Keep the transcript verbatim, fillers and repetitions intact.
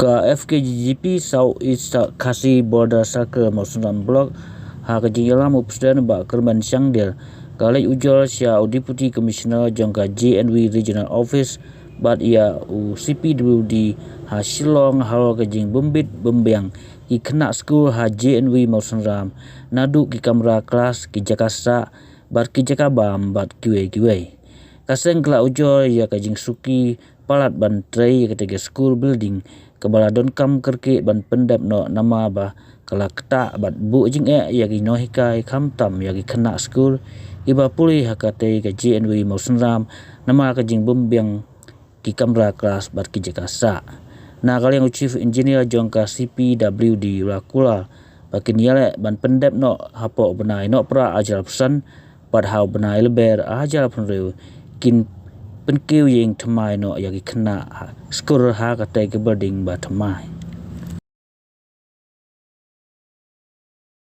Ka F K J G P South East Khasi Border Circle Mawsynram Block, ha ka jingïalam u President Bah Kyrmen Shangdir, ka leit ujor sha u Deputy Commissioner jong ka J N V Regional Office bad ïa u C P W D ha Shillong halor ka jingbymbit bymbiang ki khynnah skul ha J N V Mawsynram, naduh ki kamra klas, ki jaka sah bad ki jaka bam bad kiwei kiwei. Ka seng ka la ujor ïa ka jingsuki palat ban trei ïa katei ka school building kaba la donkam kyrkieh ban pyndep noh, namar ba ka la ktah bad buh jingeh ïa ki nonghikai, khamtam ïa ki khynnah skul kiba pule ha katei ka J N V Mawsynram namar ka jingbymbiang ki kamra klas bad ki jaka sah. Na ka liang u Chief Engineer jong ka C P W D u la kular ba kin ïaleh ban pyndep noh hapoh u bnai Nohprah ar hajar arphew san, bad ha u bnai Lber ar hajar arphew hynriew kin pynkiew ïing thymmai noh ïa ki khynnah skul ha katei ka building ba thymmai.